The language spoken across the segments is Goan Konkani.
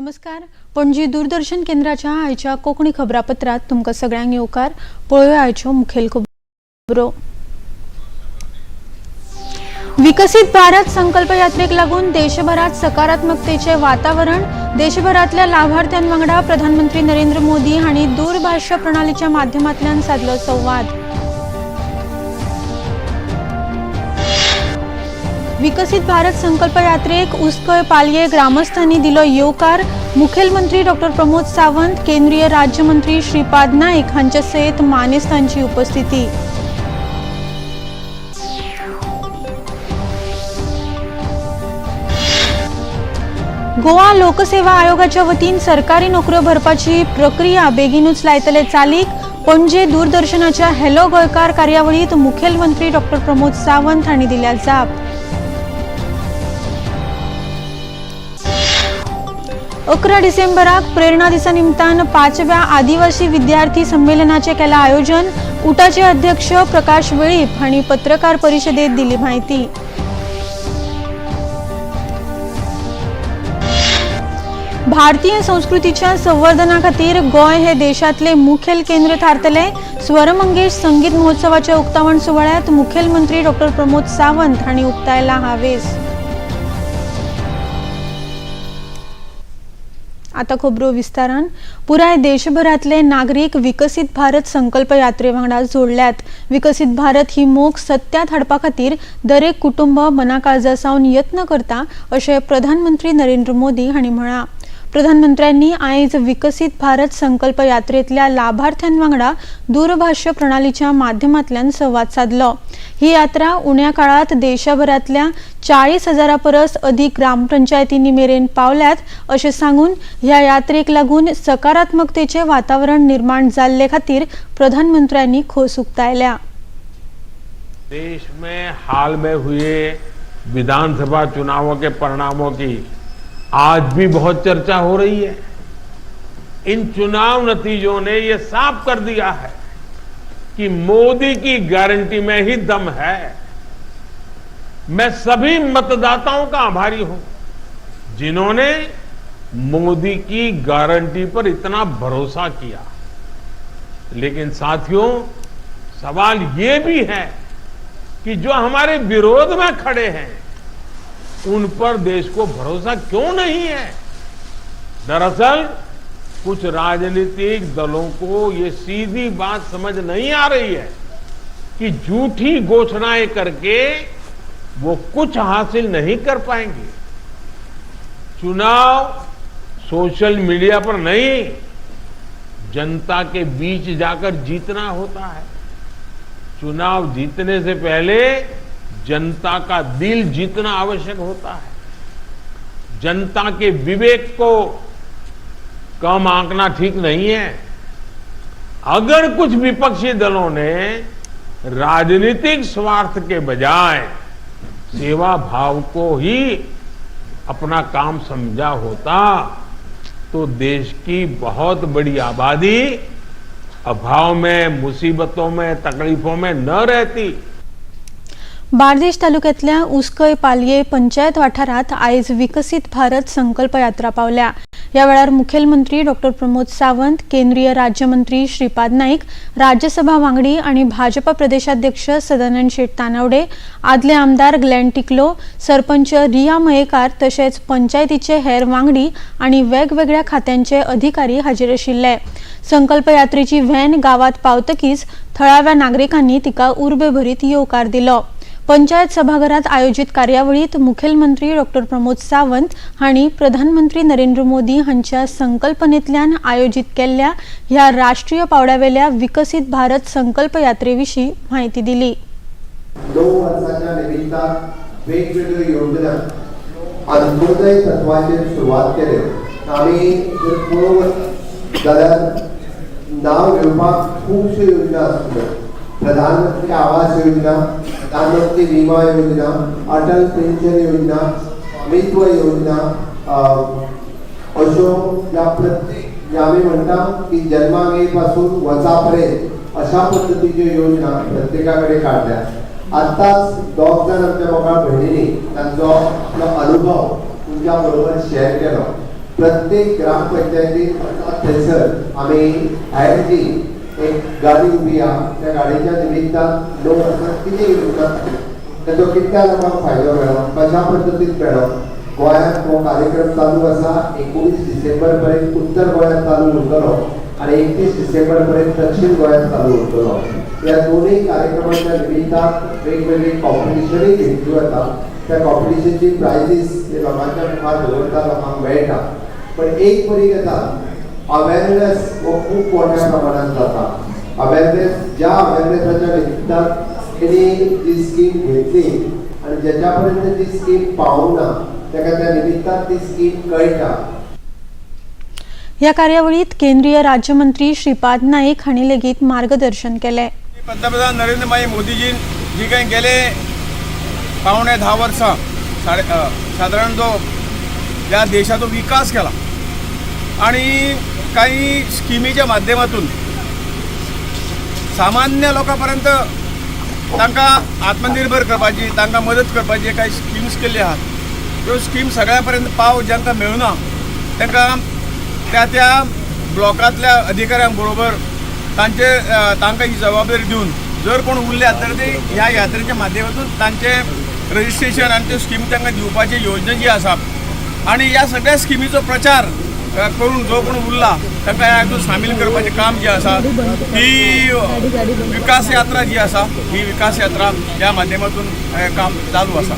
नमस्कार, पणजी दूरदर्शन केंद्राच्या आयच्या कोंकणी खबरापत्रात तुमकां सगळ्यांक येवकार. पळोवया आयच्यो मुखेल खबरो. विकसीत भारत संकल्प यात्रेक लागून देशभरात सकारात्मकतेचे वातावरण. देशभरातल्या लाभार्थ्यां वांगडा प्रधानमंत्री नरेंद्र मोदी हांणी दूरभाष्य प्रणालीच्या माध्यमांतल्यान सादलो संवाद. विकसीत भारत संकल्प यात्रेक उसकय पालये ग्रामस्थांनी दिलो येवकार. मुखेलमंत्री डॉक्टर प्रमोद सावंत, केंद्रीय राज्यमंत्री श्रीपाद नाईक हांचे सयत मानेस्तांची उपस्थिती. गोवा लोकसेवा आयोगाच्या वतीन सरकारी नोकऱ्यो भरपाची प्रक्रिया बेगीनूच लायतले चालीक. पणजे दूरदर्शनाच्या हॅलो गोंयकार कार्यावळीत मुखेलमंत्री डॉक्टर प्रमोद सावंत हांणी दिल्या जाप. 11 डिसेंबराक प्रेरणा दिसा निमतान 5व्या आदिवासी विद्यार्थी संमेलनाचे केला आयोजन. उटाचे अध्यक्ष प्रकाश वेळीप हांणी पत्रकार परिशदेत दिली माहिती. भारतीय संस्कृतीच्या संवर्धना खातीर गोंय हे देशातले मुखेल केंद्र थारतले. स्वरमंगेश संगीत महोत्सवाच्या उक्तावण सुवाळ्यात मुखेलमंत्री डॉक्टर प्रमोद सावंत हांणी उक्तायला हावेस. आता खबरो विस्तारान. पुराय देशभरातले नागरीक विकसीत भारत संकल्प यात्रे वांगडा जोडल्यात. विकसीत भारत ही मोख सत्यात हाडपा खातीर दरेक कुटुंब मनाकाळजा सावन यत्न करता अशें प्रधानमंत्री नरेंद्र मोदी हांणी म्हळां. प्रधानमंत्र्यांनी आयज विकसीत भारत संकल्प यात्रेतल्या लाभार्थ्यां वांगडा दूरभाष्य प्रणालीच्या माध्यमांतल्यान संवाद सादलो. ही यात्रा उण्या काळात देशभरातल्या 40,000 परस अदीक ग्रामपंचायतींनी मेरेन पावल्यात अशें सांगून ह्या यात्रेक लागून सकारात्मकतेचे वातावरण निर्माण जाल्ले खातीर प्रधानमंत्र्यांनी खोस उक्तायल्या. देश में हाल में हुए विधानसभा चुनावों के परिणामों की आज भी बहुत चर्चा हो रही है। इन चुनाव नतीजों ने ये साफ कर दिया है कि मोदी की गारंटी में ही दम है। मैं सभी मतदाताओं का आभारी हूं जिन्होंने मोदी की गारंटी पर इतना भरोसा किया। लेकिन साथियों, सवाल ये भी है कि जो हमारे विरोध में खड़े हैं उन पर देश को भरोसा क्यों नहीं है। दरअसल कुछ राजनीतिक दलों को ये सीधी बात समझ नहीं आ रही है कि झूठी घोषणाएं करके वो कुछ हासिल नहीं कर पाएंगे। चुनाव सोशल मीडिया पर नहीं, जनता के बीच जाकर जीतना होता है। चुनाव जीतने से पहले जनता का दिल जीतना आवश्यक होता है। जनता के विवेक को कम आंकना ठीक नहीं है। अगर कुछ विपक्षी दलों ने राजनीतिक स्वार्थ के बजाय सेवा भाव को ही अपना काम समझा होता तो देश की बहुत बड़ी आबादी अभाव में, मुसीबतों में, तकलीफों में न रहती। बार्देश तालुक्यातल्या उसकय पालये पंचायत वाठारात आयज विकसीत भारत संकल्प यात्रा पावल्या. ह्या वेळार मुखेलमंत्री डॉक्टर प्रमोद सावंत, केंद्रीय राज्यमंत्री श्रीपाद नाईक, राज्यसभा वांगडी आनी भाजपा प्रदेशाध्यक्ष सदानंद शेट तानावडे, आदले आमदार ग्लॅन टिकलो, सरपंच रिया मयेकार तशेंच पंचायतीचे हेर वांगडी आनी वेगवेगळ्या खात्यांचे अधिकारी हाजीर आशिल्ले. संकल्प यात्रेची व्हॅन गावात पावतकीच थळाव्या नागरिकांनी तिका उर्बेभरीत येवकार दिलो. पंचायत सभाघरात आयोजित कार्यावळीत मुखेलमंत्री डॉक्टर प्रमोद सावंत हांणी प्रधानमंत्री नरेंद्र मोदी हांच्या संकल्पनेतल्यान आयोजित केल्ल्या ह्या राष्ट्रीय पावंड्यावेल्या विकसीत भारत संकल्प यात्रेविशीं म्हायती दिली. 9 वर्साच्या निमित्तान वेगवेगळ्यो योजना अंत्योदय तत्वाचेर सुरवात केल्यो. आमी जर पळोवंक जाल्यार नांव घेवपाक खुबश्यो योजना आसल्यो. प्रधानमंत्री आवास योजना, प्रधानमंत्री विमा योजना, अटल पेन्शन योजना, स्वामित्व योजना, अश्यो ह्या प्रत्येक जे आमी म्हणटा की जन्माक येई पासून वचा पर्यंत अशा पद्दतीच्यो योजना प्रत्येका कडेन काडल्या. आत्ताच दोग जाण आमच्या मोगाळ भयणींनी तांचो आपलो अनुभव तुमच्या बरोबर शेअर केलो. प्रत्येक ग्रामपंचायतीन वतात थंयसर आमी भायर जी एक गाडी उबी आहा त्या गाडयेच्या निमित्तान लोक आसा कितें उरतात, ताचो कितल्या लोकांक फायदो मेळ्ळो, कशा पद्दतीन मेळ्ळो. गोंयांत हो कार्यक्रम चालू आसा. 19 डिसेंबर पर्यंत उत्तर गोंयांत चालू उरतलो आनी 31 डिसेंबर पर्यंत दक्षिण गोंयांत चालू उरतलो. ह्या दोनूय कार्यक्रमाच्या निमित्तान वेगवेगळी कॉम्पिटिशनूय घेतली वता. त्या कॉम्पिटिशनची प्रायजीस हे लोकांच्या मुखार दवरता, लोकांक मेळटा. पण एक बरी गजाल, अवेरनेस हो खूब मोठ्या प्रमाणात जाता. अवेरनेस, ज्या अवेरनेसाच्या निमित्तान तेणी जी स्कीम घेतली आनी ज्याच्या पर्यंत ती स्कीम पावना ताका त्या निमित्तान ती स्कीम कळटा. ह्या कार्यावळीत केंद्रीय राज्यमंत्री श्रीपाद नाईक हांणी लेगीत मार्गदर्शन केलें. पंतप्रधान नरेंद्रभाई मोदीजीन जी काही गेले 9.75 वर्सां साडे सादारण जो ह्या देशाचो विकास केला आणि काही स्किमीच्या माध्यमातून सामान्य लोकां पर्यंत तांकां आत्मनिर्भर करपाची, तांकां मदत करपाची काही स्किम्स केल्ली आहात. त्यो स्कीम सगळ्या पर्यंत पाव जांकां मेळना तांकां त्या त्या ब्लॉकांतल्या अधिकाऱ्यां बरोबर तांचे तांकां ही जबाबदारी दिवन जर कोण उरल्या तर ते ह्या यात्रेच्या माध्यमातून तांचे रजिस्ट्रेशन आनी त्यो स्कीम तांकां दिवपाची योजना जी आसा आनी ह्या सगळ्या स्किमीचो प्रचार करून जो कोण उरला तांकां ह्या हितून सामील करपाचें काम जें आसा, ही विकास यात्रा जी आसा, ही विकास यात्रा ह्या माध्यमातून हें काम चालू आसा.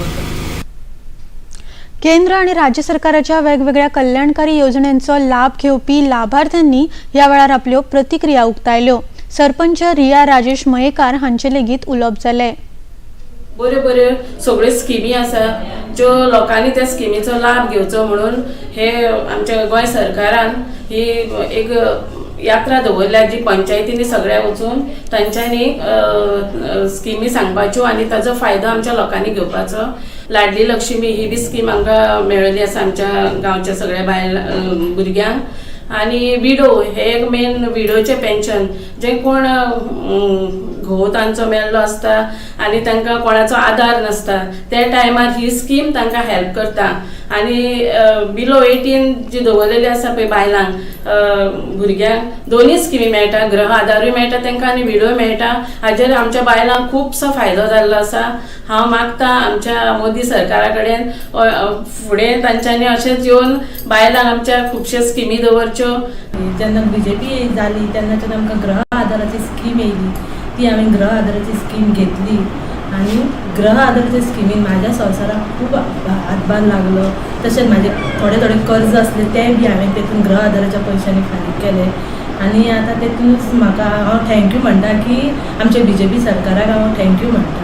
केंद्र आणि राज्य सरकाराच्या वेगवेगळ्या कल्याणकारी येवजण्यांचो लाभ घेवपी लाभार्थ्यांनी ह्या वेळार आपल्यो प्रतिक्रिया उक्तायल्यो. सरपंच रिया राजेश मयेकार हांचे लेगीत उलोवप जालें. बऱ्यो बऱ्यो सगळ्यो स्किमी आसा, ज्यो लोकांनी त्या स्किमीचो लाभ घेवचो म्हणून हे आमच्या गोंय सरकारान ही एक यात्रा दवरल्या, जी पंचायतींनी सगळ्या वचून तांच्यांनी स्किमी सांगपाच्यो आनी ताचो फायदो आमच्या लोकांनी घेवपाचो. लाडली लक्ष्मी ही बी स्कीम आमकां मेळिल्ली आसा आमच्या गांवच्या सगळ्या बायल भुरग्यांक. आनी विडो हे एक मेन, विडोचें पेन्शन, जे कोण घोव तांचो मेल्लो आसता आनी तांकां कोणाचो आदार नासता, त्या टायमार ही स्कीम तांकां हेल्प करता. आनी बिलो 18 जी दवरलेली आसा पळय बायलांक, भुरग्यांक, दोनूय स्किमी मेळटा. गृह आदारूय मेळटा तांकां आनी विडोय मेळटा. हाजेर आमच्या बायलांक खुबसो फायदो जाल्लो आसा. हांव मागता आमच्या मोदी सरकारा कडेन, फुडें तांच्यांनी अशेंच येवन बायलांक आमच्या खुबश्यो स्किमी दवरच्यो. जेन्ना बीजेपी जाली तेन्नाच्यान आमकां गृह आदाराची स्कीम येयली. ती हांवें गृह आदाराची स्कीम घेतली आनी गृह आदाराच्या स्किमीन म्हाज्या संवसाराक खूब हातभार लागलो. तशेंच म्हाजे थोडे थोडे कर्ज आसले, तेय बी हांवें तेतून गृह आदाराच्या पयशांनी फारीक केले. आनी आतां तेतूनच म्हाका हांव thank you म्हणटा की आमच्या बीजेपी सरकाराक हांव thank you म्हणटा.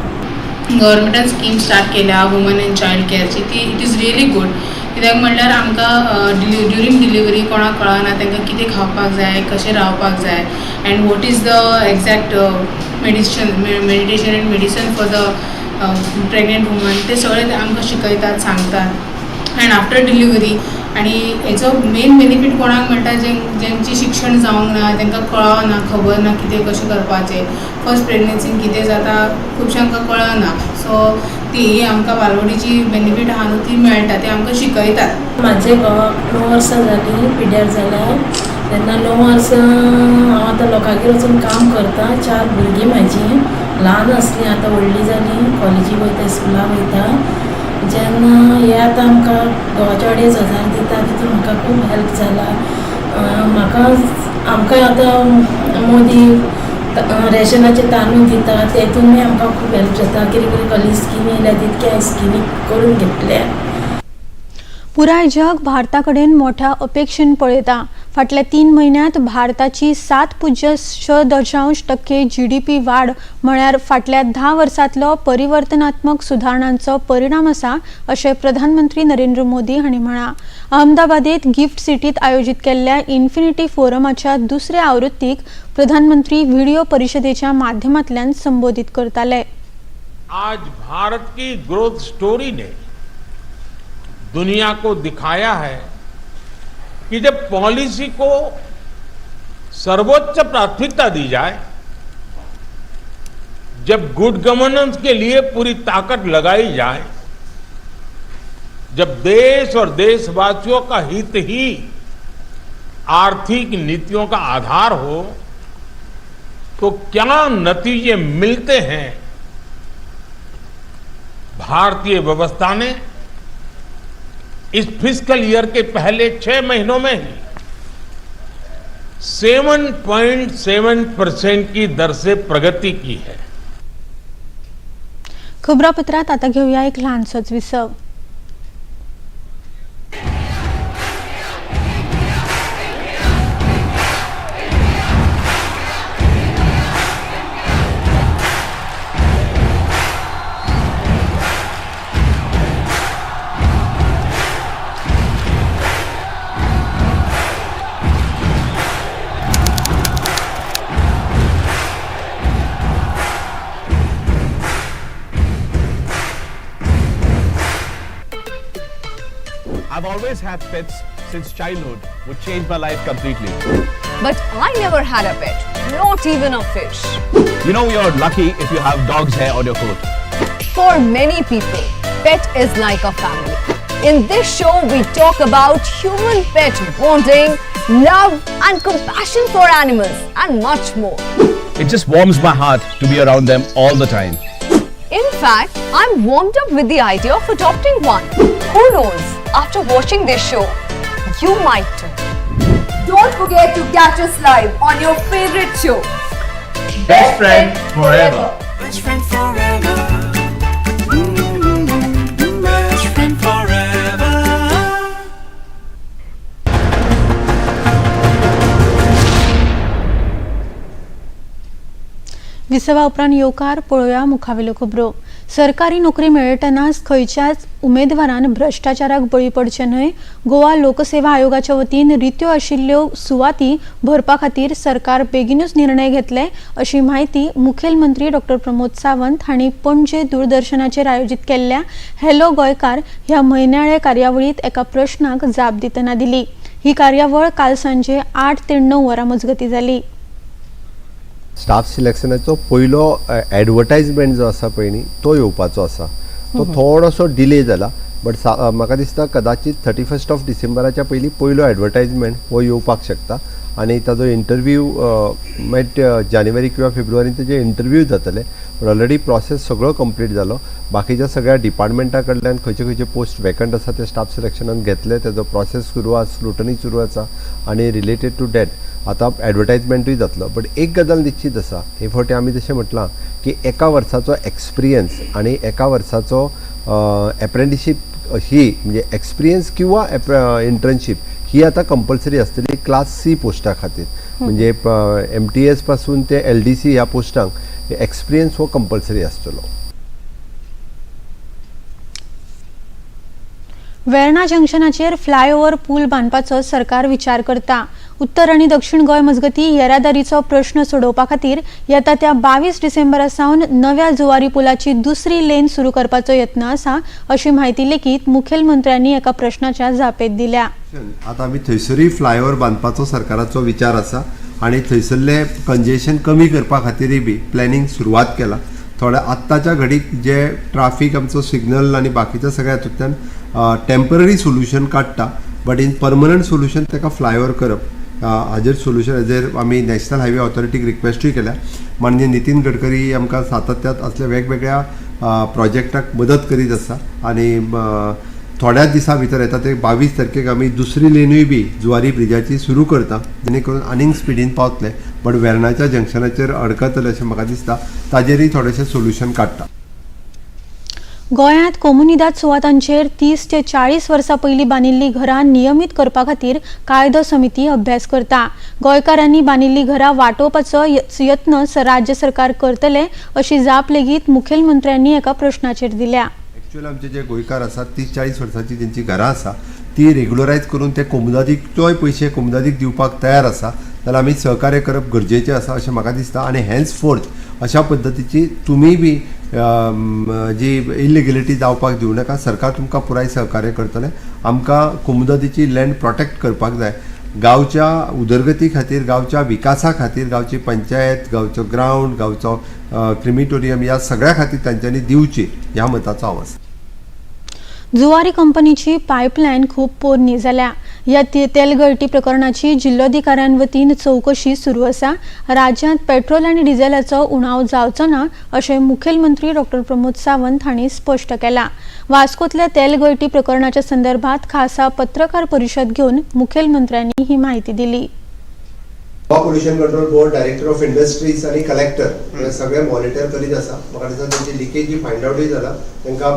गव्हर्मेंटान स्कीम स्टार्ट केल्या वुमन एंड चायल्ड केअरची, ती it is really good. कित्याक म्हणल्यार आमकां ड्युरींग डिलिव्हरी कोणाक कळना तांकां कितें खावपाक जाय, कशें रावपाक जाय and what is the exact medicine meditation and medicine for the pregnant woman. ते सगळें ते आमकां शिकयतात, सांगतात. अँड आफ्टर डिलिव्हरी आनी हेचो मेन बेनिफीट कोणाक मेळटा? जेंचें शिक्षण जावंक ना, तांकां कळना, खबर ना कितें कशें करपाचें. फर्स्ट प्रेगनन्सीन कितें जाता खुबश्यांकां कळना. सो ती ही आमकां बालवाडीची बेनिफीट आहा न्हू, ती मेळटा, ती आमकां शिकयतात. म्हाजे घोवाक 9 वर्सां जालीं पिड्ड्यार जाल्या. तेन्ना 9 वर्सां हांव आतां लोकांगेर वचून काम करता. चार भुरगीं म्हाजीं ल्हान आसलीं, आतां व्हडलीं जालीं, कॉलेजीक वयता, स्कुलाक वयता. जेन्ना हे आतां आमकां घोवाचे 2500 दिता, तितून म्हाका खूब हेल्प जाला. म्हाका आमकां आतां मोदी रेशनाचे तांदूळ दिता, तेतूनय आमकां खूब हेल्प जाता. कितें कितें कसली स्किमी येयल्या, तितक्या स्किमी करून घेतल्या. पुराय जग भारता कडेन मोठ्या अपेक्षेन पळयता. फाटल्या 3 म्हयन्यांत भारताची 7.6% जीडीपी वाड म्हळ्यार फाटल्या 10 वर्सांतलो परिवर्तनात्मक सुदारणांचो परिणाम आसा, अशें प्रधानमंत्री नरेंद्र मोदी हांणी म्हळां. अहमदाबादेत गिफ्ट सिटीत आयोजीत केल्ल्या इन्फिनिटी फोरमाच्या दुसऱ्या आवृत्तीक प्रधानमंत्री व्हिडिओ परिशदेच्या माध्यमांतल्यान संबोधीत करताले. आज भारत की ग्रोथ स्टोरी ने दुनिया को दिखाया है कि जब पॉलिसी को सर्वोच्च प्राथमिकता दी जाए, जब गुड गवर्नेंस के लिए पूरी ताकत लगाई जाए, जब देश और देशवासियों का हित ही आर्थिक नीतियों का आधार हो तो क्या नतीजे मिलते हैं। भारतीय व्यवस्था ने इस फिस्कल ईयर के पहले 6 महीनों में ही 7.7% की दर से प्रगति की है। खबरापत्रात आता घेऊया एक ल्हानसोच विसव। I've always had pets since childhood, which changed my life completely. But I never had a pet, not even a fish. You know, you're lucky if you have dog's hair on your coat. For many people, pet is like a family. In this show, we talk about human-pet bonding, love and compassion for animals and much more. It just warms my heart to be around them all the time. In fact, I'm warmed up with the idea of adopting one. Who knows, after watching this show, you might too. Don't forget to catch us live on your favorite show, Best Friend Forever. Best friend forever. Best friend forever. विसवा उपरांत येवकार पळोवया मुखावेल्यो खबरो। सरकारी नोकरी मेळटनाच खंयच्याच उमेदवारान भ्रश्टाचाराक बळी पडचें न्हय। गोवा लोकसेवा आयोगाच्या वतीन रित्यो आशिल्ल्यो सुवाती भरपा खातीर सरकार बेगीनूच निर्णय घेतले अशी म्हायती मुखेलमंत्री डॉक्टर प्रमोद सावंत हांणी पणजे दूरदर्शनाचेर आयोजीत केल्ल्या हॅलो गोंयकार ह्या म्हयन्याळे कार्यावळींत एका प्रश्नाक जाप दितना दिली। ही कार्यावळ काल सांजे 8 ते 9 वरां मजगतीं जाली। स्टाफ सिलेक्शनाचो पयलो एडवर्टायजमेंट जो आसा पळय न्ही तो येवपाचो आसा, तो थोडोसो डिले जाला, बट म्हाका दिसता कदाचित 31 ऑफ डिसेंबराच्या पयलीं पयलो एडवर्टायजमेंट हो येवपाक शकता आनी ताजो इंटरव्यू मागीर जानेवारी किंवा फेब्रुवारीन तेजे इंटरव्यू जातले। पण ऑलरेडी प्रोसेस सगळो कंप्लीट जालो, बाकीच्या सगळ्या डिपार्टमेंटा कडल्यान खंयचे खंयचे पोस्ट वेकंट आसा ते स्टाफ सिलेक्शनान घेतले, तेजो प्रोसेस सुरू आसा, स्क्रुटनी सुरू आसा आनी रिलेटेड टू that आतां एडवर्टायजमेंटूय जातलो। बट एक गजाल निश्चीत आसा, हे फावटी आमी जशें म्हटलां की एका वर्साचो एक्सपिरियन्स आनी एका वर्साचो एप्रेंटिशीप ही म्हणजे एक्सपिरियन्स किंवा इंटर्नशीप ही आतां कंपल्सरी आसतली क्लास सी पोस्टा खातीर, म्हणजे MTS पासून ते LDC ह्या पोस्टांक एक्सपिरियन्स हो कंपल्सरी आसतलो। वेर्णा जंक्शनाचेर फ्लायओव्हर पूल बांदपाचो सरकार विचार करता। उत्तर आनी दक्षिण गोंय मजगतीं येरादारीचो प्रश्न सोडोवपा खातीर येता त्या 22 डिसेंबरा सावन नव्या जुवारी पुलाची दुसरी लेन सुरू करपाचो यत्न आसा अशी म्हायती लेगीत मुखेलमंत्र्यांनी एका प्रश्नाच्या जापेत दिल्या। आतां आमी थंयसरूय फ्लायओव्हर बांदपाचो सरकाराचो विचार आसा आनी थंयसरलें कंजेशन कमी करपा खातीरय बी प्लॅनिंग सुरवात केला। थोड्या आत्ताच्या घडीक जे ट्राफीक आमचो सिग्नल आनी बाकीच्या सगळ्या हातूंतल्यान टेम्पररी सोल्युशन काडटा, बट इन परमनंट सोल्युशन ताका फ्लायओव्हर करप हाजेर सोल्युशन हाजेर आमी नॅशनल हायवे ऑथॉरिटीक रिक्वेस्टूय केल्या। माननीय नितीन गडकरी आमकां सातत्यात असल्या वेगवेगळ्या प्रोजेक्टाक मदत करीत आसा आनी थोड्याच दिसां भितर येता ते 22 तारखेक आमी दुसरी लेनूय बी जुवारी ब्रिजाची सुरू करता, जेणे करून आनीक स्पिडीन पावतले, बट वेर्णाच्या जंक्शनाचेर अडकतले अशें म्हाका दिसता, ताजेरूय थोडेशें सोल्युशन काडटा। गोंयांत कोमुनिदाद सुवातांचेर 30 ते 40 वर्सां पयलीं बांदिल्लीं घरां नियमीत करपा खातीर कायदो समिती अभ्यास करता। गोंयकारांनी बांदिल्लीं घरां वांटोवपाचो यत्न राज्य सरकार करतले अशी जाप लेगीत मुखेलमंत्र्यांनी एका प्रश्नाचेर दिल्या। एक्चुअल आमचे जे गोंयकार आसात 30-40 वर्सांची जेंची घरां आसा ती रेगुलरायज करून ते कोमुनिदादीकचोय पयशे कोमुनिदादीक दिवपाक तयार आसा, जाल्यार आमी सहकार्य करप गरजेचें आसा अशें म्हाका दिसता। आनी हेन्स फोर्थ अशा पद्दतीची तुमी बी जी इलिगलिटी जावपाक दिवं नाका, सरकार तुमकां पुराय सहकार्य करतलें। आमकां कोमुनिदादीची लँड प्रोटेक्ट करपाक जाय, गांवच्या उदरगती खातीर, गांवच्या विकासा खातीर, गांवची पंचायत, गांवचो ग्रावंड, गांवचो क्रिमिटोरियम ह्या सगळ्या खातीर तांच्यांनी दिवची ह्या मताचो हांव आसा। जुवारी कंपनीची पायपलायन खूब पोरणी जाल्या. ह्या तेल गळटी प्रकरणाची जिल्लोधिकाऱ्यां वतीन चवकशी सुरू आसा. राज्यांत पेट्रोल आनी डिझेलाचो उणाव जावचो ना अशें मुखेलमंत्री डॉक्टर प्रमोद सावंत हांणी स्पश्ट केलां. वास्कोतल्या तेल गळटी प्रकरणाच्या संदर्भात खासा पत्रकार परिशद घेवन मुखेलमंत्र्यांनी ही म्हायती दिली. Goa Pollution Control Board, Director of Industries आनी कलेक्टर हे सगळे मॉनिटर करीत आसा. म्हाका दिसता तेंची लिकेजी फायंड आवटूय जाला. तांकां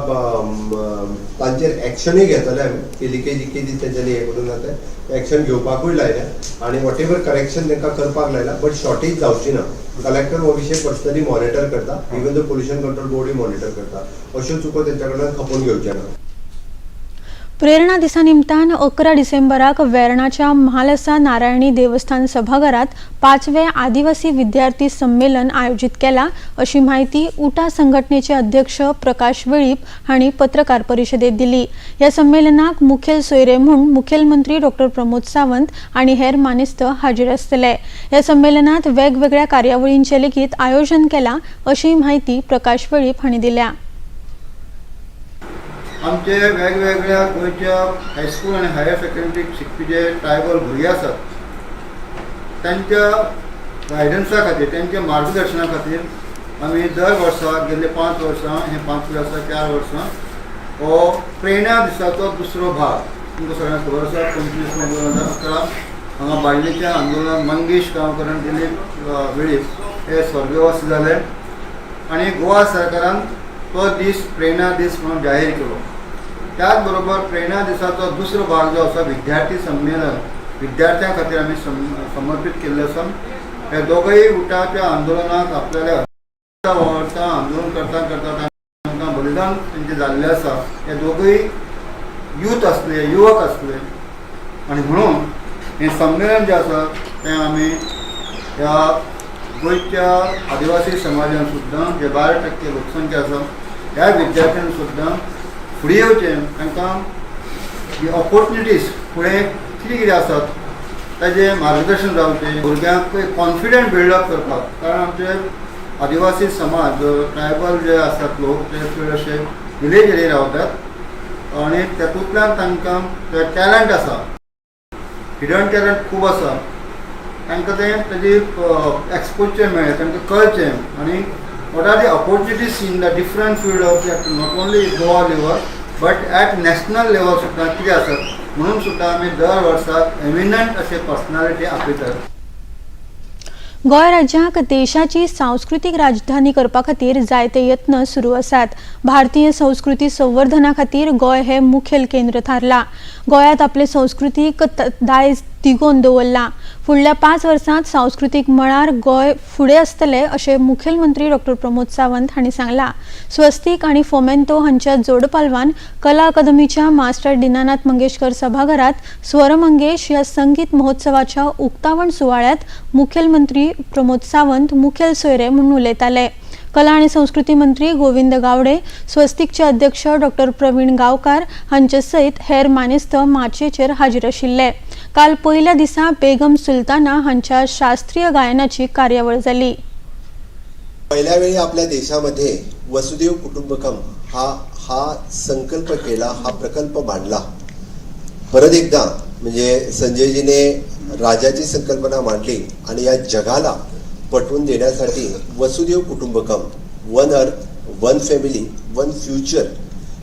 तांचेर एक्शनूय घेतले आमी की लिकेज कितें तेंच्यांनी हें करून ना तें एक्शन घेवपाकूय लायल्या आनी what ever correction तांकां करपाक लायला, बट शॉर्टेज जावची ना. कलेक्टर हो विशय पर्सनली मॉनिटर करता, even the pollution control बोर्डूय monitor करता. अश्यो चुको तेंच्या कडल्यान खपोवन घेवचे ना. प्रेरणा दिसा निमतान 11 डिसेंबराक वेर्णाच्या म्हालसा नारायणी देवस्थान सभाघरात पाचवे आदिवासी विद्यार्थी संमेलन आयोजीत केला अशी म्हायती उटा संघटनेचे अध्यक्ष प्रकाश वेळीप हांणी पत्रकार परिशदेत दिली. ह्या संमेलनाक मुखेल सोयरे म्हूण मुखेलमंत्री डॉक्टर प्रमोद सावंत आनी हेर मानेस्त हाजीर आसतले. ह्या संमेलनात वेगवेगळ्या कार्यावळींचे लेगीत आयोजन केलां अशी म्हायती प्रकाश वेळीप हांणी दिल्या. आमचे वेगवेगळ्या गोंयच्या हायस्कूल आनी हायर सेकंडरीक शिकपी जे ट्रायबल भुरगे आसात, तांच्या गायडन्सा खातीर, तांच्या मार्गदर्शना खातीर आमी दर वर्सा गेल्ले 5 वर्सां, हे 5 वर्सां, 4 वर्सां हो प्रेरणा दिसाचो दुसरो भाग तुमकां सगळ्यांक खबर आसा. 25 मे 2011 हांगा बायलेच्या आंदोलनात मंगेश गांवकर आनी दिलीप वेळीप हे स्वर्गवासी जाले आनी गोवा सरकारान तो दीस प्रेरणा दीस म्हणून जाहीर केलो. त्याच बरोबर प्रेरणा दिसाचो दुसरो भाग जो आसा, विद्यार्थी संमेलन, विद्यार्थ्यां खातीर आमी समर्पीत केल्ले आसा. हे दोगूय उटाच्या आंदोलनाक आपल्याला वावरता, आंदोलन करता करता तांकां बलिदान तेंचें जाल्लें आसा. हे दोगूय यूथ आसले, युवक आसले आनी म्हणून हें संमेलन जें आसा तें आमी ह्या गोंयच्या आदिवासी समाजान सुद्दां, जे 12% लोकसंख्या आसा, ह्या विद्यार्थ्यांनी सुद्दां फुडें येवचें, तांकां ऑपॉर्चुनिटीज फुडें कितें कितें आसात ताजें मार्गदर्शन जावचें, भुरग्यांक कॉन्फिडंट बिल्डअप करपाक. कारण आमचे आदिवासी समाज, ट्रायबल जे आसात लोक, ते चड अशे विलेज एरिया रावतात आनी तातूंतल्यान तांकां टॅलंट आसा, हिडन टॅलंट खूब आसा. तांकां तें ताजी एक्सपोजर मेळ्ळें, तांकां कळचें आनी what are the opportunities in the different field of not only Goa level but at national level सुद्दां कितें आसात, म्हणून सुद्दां आमी दर वर्साक एमिनंट अशे पर्सनालिटी आपयतात. गोंय राज्याक देशाची सांस्कृतीक राजधानी करपा खातीर जायते यत्न सुरू आसात. भारतीय संस्कृती संवर्धना खातीर गोंय हे मुखेल केंद्र थारला. गोंयांत आपले संस्कृतीक दायज तिगोवन दवरला. फुडल्या 5 वर्सांत सांस्कृतीक मळार गोंय फुडें आसतलें अशें मुखेलमंत्री डॉक्टर प्रमोद सावंत हांणी सांगलां. स्वस्तीक आनी फोमेंतो हांच्या जोडपालवान कला अकादमीच्या मास्टर दिनानाथ मंगेशकर सभाघरात स्वरमंगेश ह्या संगीत महोत्सवाच्या उक्तावण सुवाळ्यात मुखेलमंत्री प्रमोद सावंत मुखेल सोयरे म्हूण उलयताले. कला आनी संस्कृती मंत्री गोविंद गावडे, स्वस्तिकचे अध्यक्ष डॉक्टर प्रवीण गावकार हांचे सयत हेर मानेस्त माचयेचेर हाजीर आशिल्ले. काल पयल्या दिसा बेगम सुलताना हांच्या शास्त्रीय गायनाची कार्यावळ जाली. पहिल्या वेळी आपल्या देशामध्ये वसुधैव कुटुंबकम हा हा संकल्प केला, हा प्रकल्प मांडला. परत एकदा म्हणजे संजयजीने राजाची संकल्पना मांडली आणि या जगाला पटवून देण्यासाठी वसुधैव कुटुंबकम, one earth, one family, one future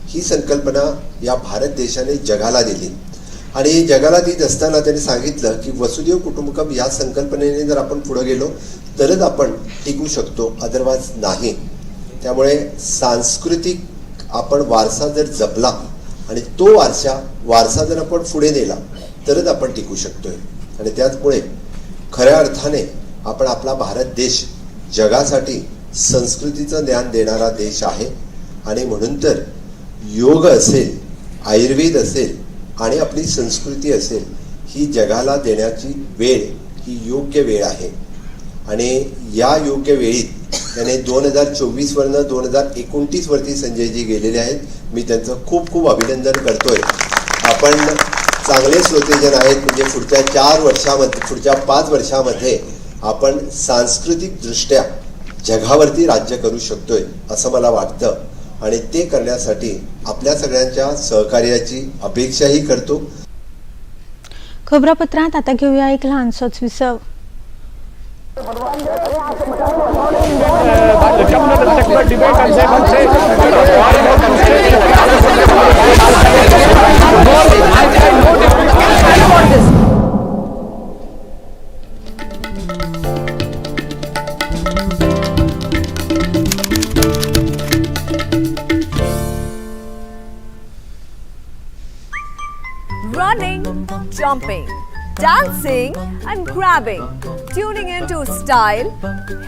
ही संकल्पना या भारत देशाने जगाला दिली. आणि जगाला देत असताना त्यांनी सांगितलं की वसुधैव कुटुंबकम या संकल्पनेने जर आपण पुढे गेलो तरच आपण टिकू शकतो, अदरवाईज नाही. त्यामुळे सांस्कृतिक आपण वारसा जर जपला आणि तो वारसा वारसा जर आपण पुढे नेला तरच आपण टिकू शकतोय. आणि त्याचमुळे खऱ्या अर्थाने आपण आपला भारत देश जगासाठी संस्कृतीचं ज्ञान देणारा देश आहे. आणि म्हणून तर योग असेल, आयुर्वेद असेल आणि आपली संस्कृती असेल, ही जगाला देण्याची वेळ ही योग्य वेळ आहे. आणि या योग्य वेळीत त्याने 2024वरनं 2029वरती संजयजी गेलेले आहेत. मी त्यांचं खूप खूप अभिनंदन करतोय. आपण चांगले श्रोतेजन आहेत, म्हणजे पुढच्या 4 वर्षामध्ये, पुढच्या 5 वर्षामध्ये आपण सांस्कृतिकदृष्ट्या जगावरती राज्य करू शकतोय असं मला वाटतं. आणि ते करण्यासाठी आपल्या सगळ्यांच्या सहकार्याची अपेक्षाही करतो. खबरापत्रात आता घेऊया एक ल्हानसोच विसव. Running, jumping, dancing and grabbing, tuning into style,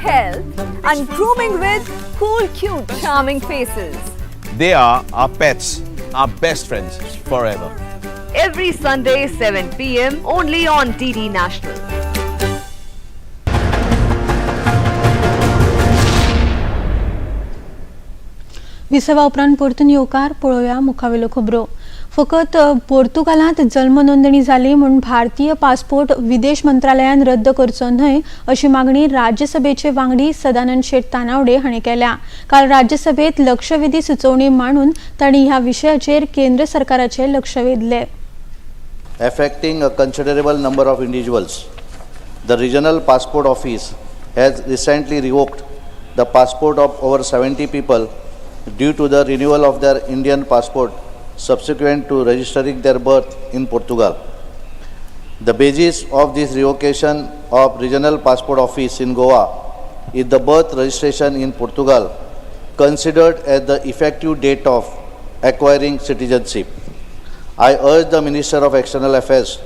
health and grooming with cool, cute, charming faces. They are our pets, our best friends forever. Every Sunday 7 p.m. only on DD National. विसवा उपरांत परतून येवकार. पळोवया मुखावेल्यो खबरो. फकत पोर्तुगालांत जल्म नोंदणी जाली म्हूण भारतीय पासपोर्ट विदेश मंत्रालयान रद्द करचो न्हय अशी मागणी राज्यसभेचे वांगडी सदानंद शेट तानावडे हांणी केल्या. काल राज्यसभेत लक्षवेधी सुचोवणी मांडून तांणी ह्या विशयाचेर केंद्र सरकाराचे लक्ष वेधले. Affecting a considerable number of individuals. The Regional Passport Office has recently revoked the passport of over 70 people due to the renewal of their Indian passport subsequent to registering their birth in Portugal. The basis of this revocation of Regional Passport Office in Goa is the birth registration in Portugal considered as the effective date of acquiring citizenship. I urge the Minister of External Affairs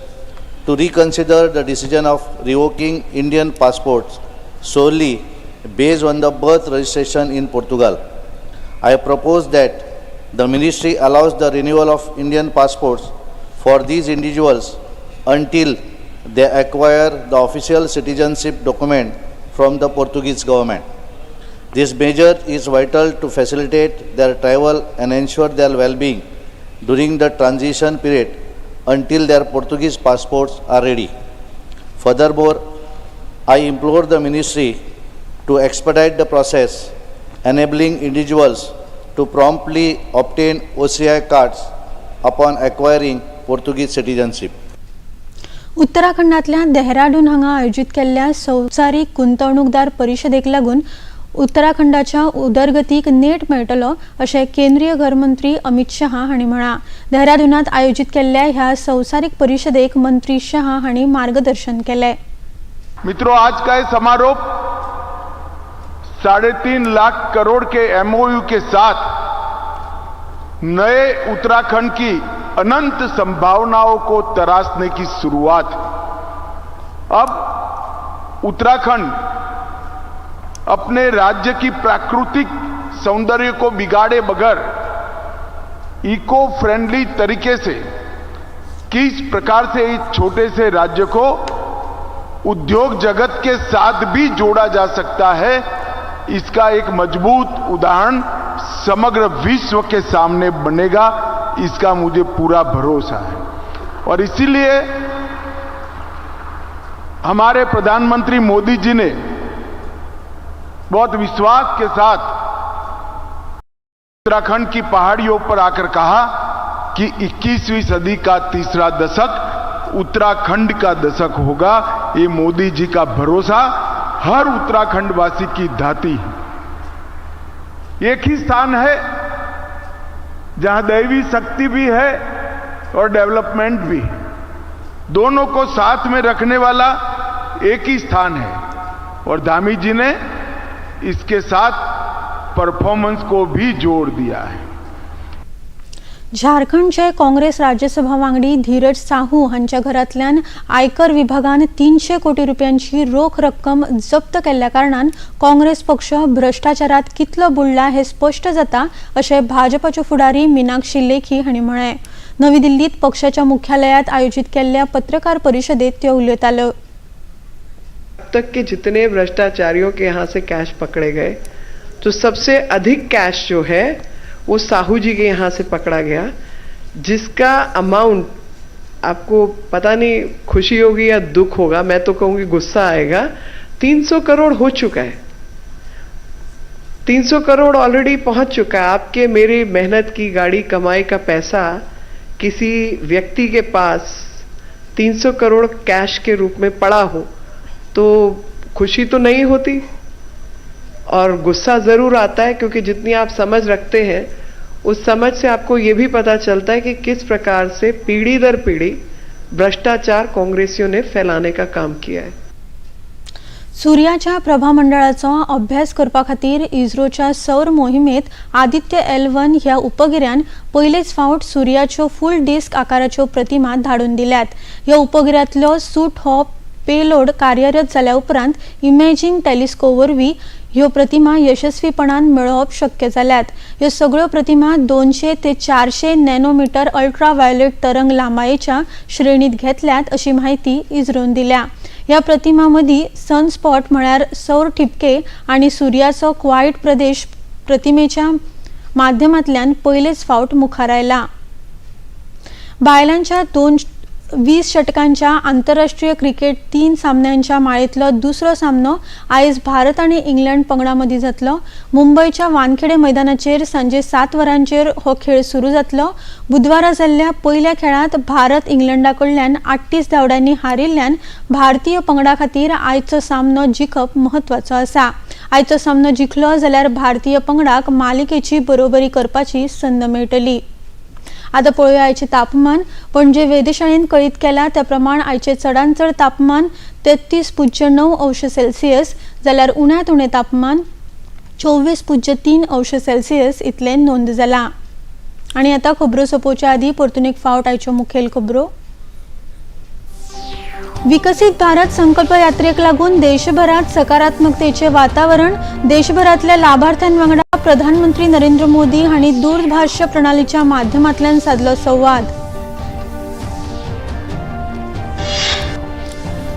to reconsider the decision of revoking Indian passports solely based on the birth registration in Portugal. I propose that the ministry allows the renewal of Indian passports for these individuals until they acquire the official citizenship document from the Portuguese government. This measure is vital to facilitate their travel and ensure their well-being during the transition period until their Portuguese passports are ready. Furthermore, I implore the ministry to expedite the process, enabling individuals to promptly obtain OCI cards upon acquiring Portuguese citizenship. उत्तराखंडातल्या Dehradun हांगा आयोजीत केल्ल्या संवसारीक गुंतवणूकदार परिशदेक लागून उत्तराखंडाच्या उदरगतीक नेट मेळटलो अशें केंद्रीय घरमंत्री अमित शहा हांणी म्हळां. देहरादूनात आयोजीत केल्ल्या ह्या संवसारीक परिशदेक मंत्री शहा हांणी मार्गदर्शन केलें. मित्रों, आज का समारोह 3.5 lakh crore K MOU K साथ नए उत्तराखंड की अनंत संभावनाओं को तराशने की शुरुआत। अब उत्तराखंड अपने राज्य की प्राकृतिक सौंदर्य को बिगाड़े बगैर इको फ्रेंडली तरीके से किस प्रकार से इस छोटे से राज्य को उद्योग जगत के साथ भी जोड़ा जा सकता है, इसका एक मजबूत उदाहरण समग्र विश्व के सामने बनेगा, इसका मुझे पूरा भरोसा है। और इसीलिए हमारे प्रधानमंत्री मोदी जी ने बहुत विश्वास के साथ उत्तराखंड की पहाड़ियों पर आकर कहा कि 21वीं सदी का तीसरा दशक उत्तराखंड का दशक होगा। ये मोदी जी का भरोसा हर उत्तराखंडवासी की धाती है। एक ही स्थान है जहां दैवी शक्ति भी है और डेवलपमेंट भी, दोनों को साथ में रखने वाला एक ही स्थान है। और धामी जी ने इसके साथ परफॉर्मेंस को भी जोड़ दिया है। झारखंडचे काँग्रेस राज्यसभा वांगडी धीरज साहू हांच्या घरांतल्यान आयकर विभागान 300 कोटी रुपयांची रोख रक्कम जप्त केल्ल्या कारणान काँग्रेस पक्ष भ्रष्टाचारात कितलो बुडला हे स्पश्ट जाता अशें भाजपाच्यो फुडारी मीनाक्षी लेखी हांणी म्हळें. नवी दिल्लीत पक्षाच्या मुख्यालयात आयोजित केल्ल्या पत्रकार परिशदेत त्यो उलयताल्यो. अब तक के जितने भ्रष्टाचारियों के यहाँ से कैश पकड़े गए तो सबसे अधिक कैश जो है वो साहू जी के यहाँ से पकड़ा गया, जिसका अमाउंट आपको पता नहीं खुशी होगी या दुख होगा, मैं तो कहूँगी गुस्सा आएगा। 300 करोड़ हो चुका है। 300 करोड़ ऑलरेडी पहुंच चुका है। आपके मेरी मेहनत की गाड़ी कमाई का पैसा किसी व्यक्ति K pass 300 crore cash K रूप में पड़ा हो तो खुशी तो नहीं होती और गुस्सा ज़रूर आता है, क्योंकि जितनी आप समझ रखते हैं उस समझ से आपको ये भी पता चलता है कि किस प्रकार से पीढ़ी दर पीढ़ी भ्रष्टाचार कांग्रेसियों ने फैलाने का काम किया है। सूर्याच्या प्रभामंडळाचो अभ्यास करपा खातीर इस्रोच्या सौर मोहिमेत आदित्य L1 ह्या उपगिऱ्यान पयलेच फावट सूर्याच्यो फुल डिस्क आकाराच्यो प्रतिमा धाडून दिल्यात। ह्या उपगिऱ्यांतलो सूट हो पेलोड कार्यरत जाल्या उपरांत इमेजिंग टेलिस्कोप वरवीं ह्यो प्रतिमा यशस्वीपणान मेळोवप शक्य जाल्यात। ह्यो सगळ्यो प्रतिमा 200 ते 400 नॅनोमिटर अल्ट्रा व्हायोलेट तरंग लांबायेच्या श्रेणीत घेतल्यात अशी माहिती इस्रोन दिल्या। ह्या प्रतिमा मदीं सनस्पॉट म्हळ्यार सौर ठिपके आनी सूर्याचो क्वायट प्रदेश प्रतिमेच्या माध्यमांतल्यान पयलेच फावट मुखार आयला। बायलांच्या 20 षटकांच्या आंतरराष्ट्रीय क्रिकेट 3 सामन्यांच्या माळेतलो दुसरो सामनो आयज भारत आनी इंग्लंड पंगडा मदीं जातलो। मुंबयच्या वानखेडे मैदानाचेर सांजे 7 वरांचेर हो खेळ सुरू जातलो। बुधवारा जाल्ल्या पयल्या खेळांत भारत इंग्लंडा कडल्यान 38 धांवड्यांनी हारिल्ल्यान भारतीय पंगडा खातीर आयचो सामनो जिखप म्हत्वाचो आसा। आयचो सामनो जिखलो जाल्यार भारतीय पंगडाक मालिकेची बरोबरी करपाची संद मेळटली। आता पळोवया आयचें तापमान। पणजे वेधशाळेन कळीत केला त्या प्रमाण आयचें चडांत चड तापमान 33.9 अंश सेल्सियस जाल्यार उण्यांत उणें तापमान 24.3 अंश सेल्सियस इतलें नोंद जालां। आनी आतां खबरो सोंपोवच्या आदीं परतून एक फावट आयच्यो मुखेल खबरो। विकसीत भारत संकल्प यात्रेक लागून देशभरात सकारात्मकतेचे वातावरण। देशभरातल्या लाभार्थ्यां वांगडा प्रधानमंत्री नरेंद्र मोदी हांणी दूरभाष्य प्रणालीच्या माध्यमांतल्यान सादलो संवाद।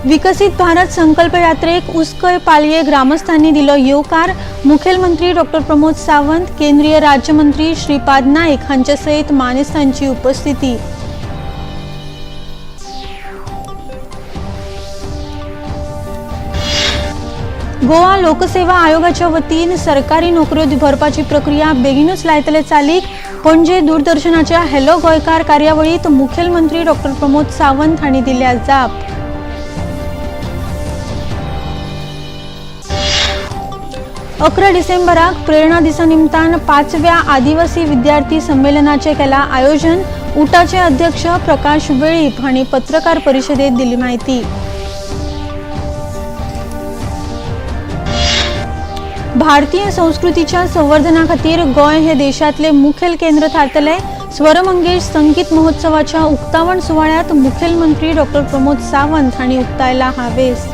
विकसीत भारत संकल्प यात्रेक उसकय पालये ग्रामस्थांनी दिलो येवकार। मुखेलमंत्री डॉक्टर प्रमोद सावंत, केंद्रीय राज्यमंत्री श्रीपाद नाईक हांचे सयत मानेस्तांची उपस्थिती। गोवा लोकसेवा आयोगाच्या वतीन सरकारी नोकऱ्यो भरपाची प्रक्रिया बेगीनूच लायतले चालीक। पणजे दूरदर्शनाच्या हॅलो गोंयकार कार्यावळीत मुखेलमंत्री डॉक्टर प्रमोद सावंत हांणी दिल्या जाप। 11 डिसेंबराक प्रेरणा दिसा निमतान 5व्या आदिवासी विद्यार्थी संमेलनाचे केला आयोजन। उटाचे अध्यक्ष प्रकाश वेळीप हांणी पत्रकार परिषदेत दिली माहिती। भारतीय संस्कृतीच्या संवर्धना खातीर गोंय हे देशातले मुखेल केंद्र थारतले। स्वरमंगेश संगीत महोत्सवाच्या उक्तावण सुवाळ्यात मुखेलमंत्री डॉक्टर प्रमोद सावंत हांणी उक्तायला हावेस।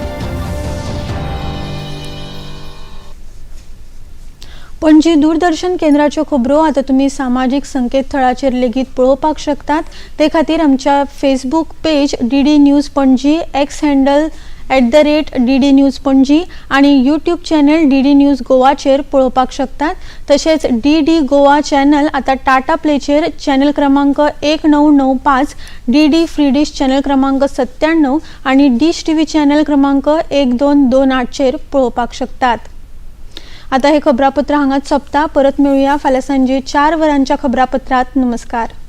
पणजी दूरदर्शन केंद्राच्यो खबरो आतां तुमी सामाजीक संकेतथळाचेर लेगीत पळोवपाक शकतात। ते खातीर आमच्या Facebook page DD news Panaji, X handle @DD News Panaji आनी यूट्यूब चॅनल DD news गोवाचेर पळोवपाक शकतात। तशेंच DD Goa channel आतां टाटा प्लेचेर चॅनल क्रमांक 1995, DD free डिश चॅनल क्रमांक 97 आनी डिश टीव्ही चॅनल क्रमांक 1228 चेर पळोवपाक शकतात। आता हे खबरापत्र हांगाच सोंपता। परत मेळुया फाल्यां सांजे 4 वरांच्या खबरापत्रात। नमस्कार।